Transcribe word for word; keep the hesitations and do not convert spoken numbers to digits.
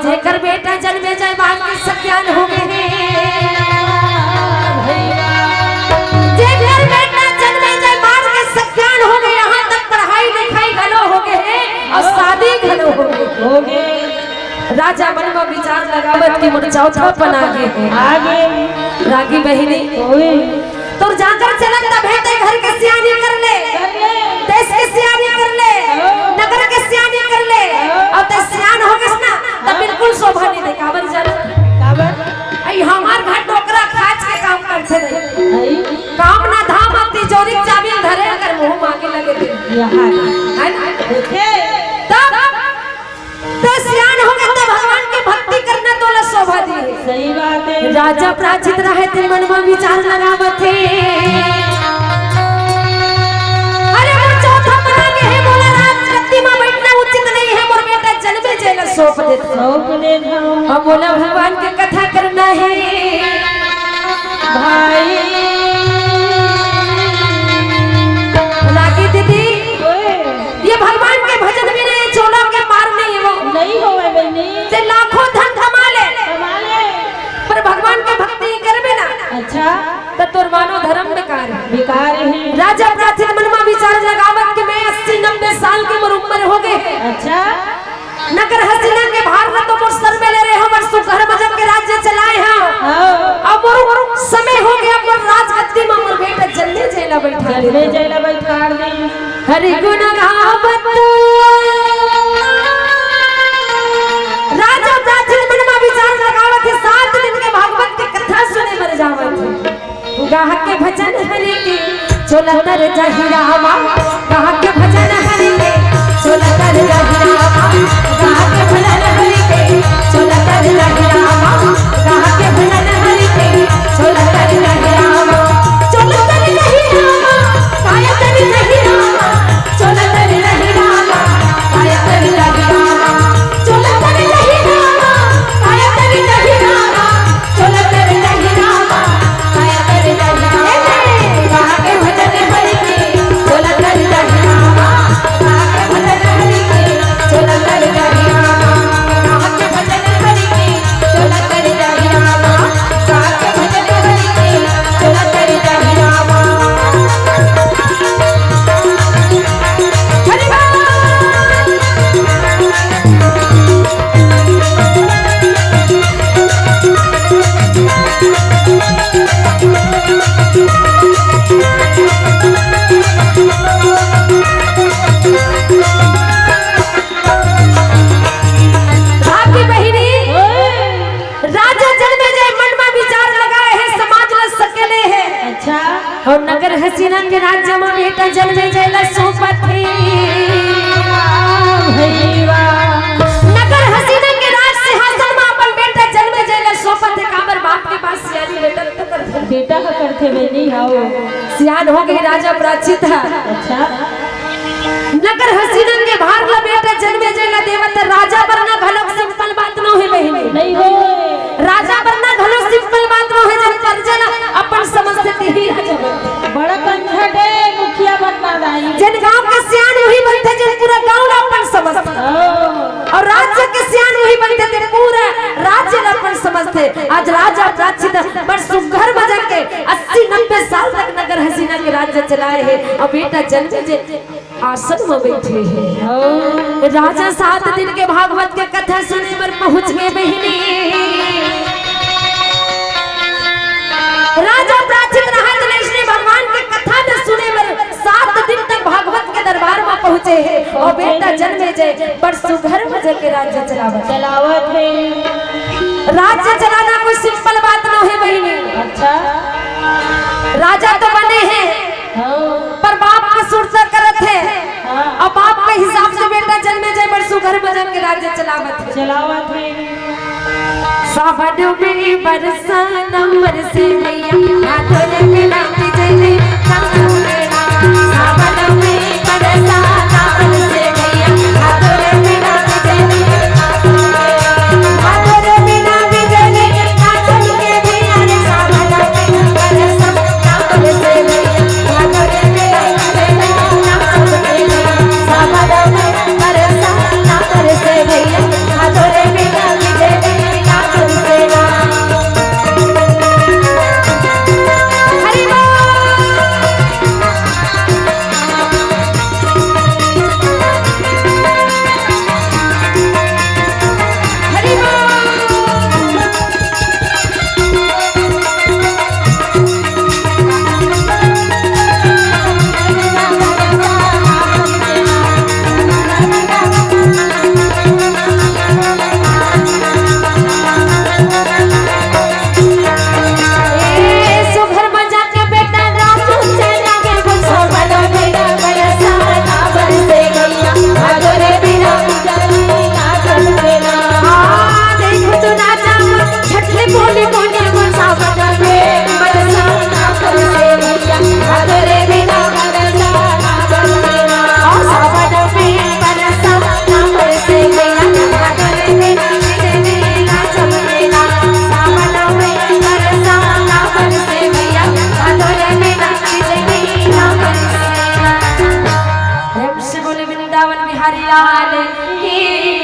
जेकर बेटा जन्मे जाय, मार के सज्ञान हो गे हे। जेकर बेटा जन्मे जाय, मार के सज्ञान हो गे, यहाँ तक पढ़ाई लिखाई घलो हो गे हे अउ शादी घलो हो गे। हो गे। राजा मन म विचार लगावत कि मोर चौथापन आ गे हे। आ गे। रागी बहिनी, ओए। तोर जांगर चलत तभे तैं घर के सियानी कर ले, कर ले। देश के सियानी कर ले, हाँ। नगर के सियानी कर ले। हाँ। अउ तैं सियान हो गेस ना, त हाँ। बिल्कुल शोभा नइ दे। काबर जाना? काबर? अई हमार घर डोकरा खाच के काम करथे नहीं। नहीं। काम ना धाम, अब तिजोरी के चाबी धरे, अगर मुंह मांगे लगे दिन। यहाँ। है ना? देखे। तब त सियान हो गे त भगवान के भक्ति करना तोला शोभा दिही। सही बात हे। राजा प्राचित रहे तेन मन म विचार लगावत हे। अरे मोर चौथापन आ गे हे, मोला राजगद्दी म बैठना उचित नइ हे, मोर बेटा जन्मे जाय ला सौंप देत। सौंप देत हंव। अब मोला भगवान के कथा करना हे। भाई। रागी दीदी, ओए। ये भगवान के भजन बिना ये चोला के पार नइ हे वो। नइ होवय बहिनी। तैं लाखों धन कमा ले, कमा ले। पर भगवान के भक्ति करबे ना। अच्छा। त तोर मानो धरम बेकार हे। बेकार हे। राजा प्राचित मन म विचार लगावत कि मैं अस्सी नब्बे साल के मोर उम्र हो गे हे। अच्छा। नगर हसीना के भार ल तो मोर सर में ले रहे हंव, मोर सुघर मजक के राज्य चलाए हंव। हाँ। अब मोर समय हो गे, अब मोर राजगद्दी म मोर बेटा जन्मे जाय ला बैठा दे। जन्मे जाय ला बैठा दे। हरि गुण गावत। राजा प्राचित मन म विचार लगावत हे, सात दिन के भागवत के कथा सुने बर जावत हे। गाह के भजन हरि के चोला तर जाही रामा, गाह के भजन हरि के चोला तर जाही रामा, गाह के भजन हरि के चोला तर जाही रामा, गाह के भजन हरि के चोला तर जाही रामा, चोला तर जाही रामा, काय तर जाही रामा, चोला तर जाही रामा, काय तर जाही रामा, चोला तर जाही रामा, काय तर जाही रामा। भाभी बहिनी, राजा जन्मे जाय मन म विचार लगाए हे, समाज ल सकेले हे। अच्छा। अउ नगर हसीना के राज्य म बेटा जन्मे जाय ला सौंपत हे। भई वाह। नगर हसीना के राज सिंहासन म अपन बेटा जन्मे जाय ला सौंपत हे, काबर बाप के पास सियानी बेटा तो कर बेटा ह करथे बहिनी, हाव। सियान हो गे राजा प्राचित ह। अच्छा। नगर हसीना के भार ला बेटा जन्मे जाय ला देवत, राजा बनना घलोक simple बात नो हे बहिनी। नइ होय। राजा बनना घलोक simple बात नो हे, जब प्रजा ला अपन समझथे तेही राजा बनथे। बड़ा कंझट हे मुखिया बनना दाई। जेन गांव के सियान उही बनथे, जेन पूरा गांव ला अपन समझथे। हाँ। अउ राज्य के सियान उही बनथे, तेन पूरा राज्य ला अपन समझथे। आज राजा प्राचित बड़ सुघर मजक के अस्सी नब्बे साल तक नगर हसीना के राज्य चलाए हे, अउ बेटा जन्मे जे आसन म बइठे हे। राजा सात दिन के भागवत के कथा सुने बर पहुंच गे बहिनी। राजा प्राचित रहत ले अइसने भगवान के कथा ल सुने बर सात दिन तक भागवत के दरबार म पहुंचे हे। अउ बेटा जन्मे जाय बड़ सुघर मजक के राज्य चलावत। चलावत हे। राज्य चलाना कोई simple बात नो हे बहिनी। अच्छा। राजा तो बने हे, हाँ। पर बाप के सुरता करत हे। हाँ। अउ बाप के हिसाब से बेटा जन्मे जाय बड़ सुघर मजक के राज्य चलावत हे। चलावत हे। सावन में बरसा ना बरसे भैया, भादों में ना बिजली, सावन में बरसा ना बरसे भैया, भादों में ना बिजली, भादों में ना बिजली, ना चमके भैया रे, सावन में बरसा ना बरसे भैया, भादों में ना बिजली, ना चमके भैया, सावन में बरसा ना बरसे भैया, भादों में ना बिजली। वृंदावन बिहारी लाल की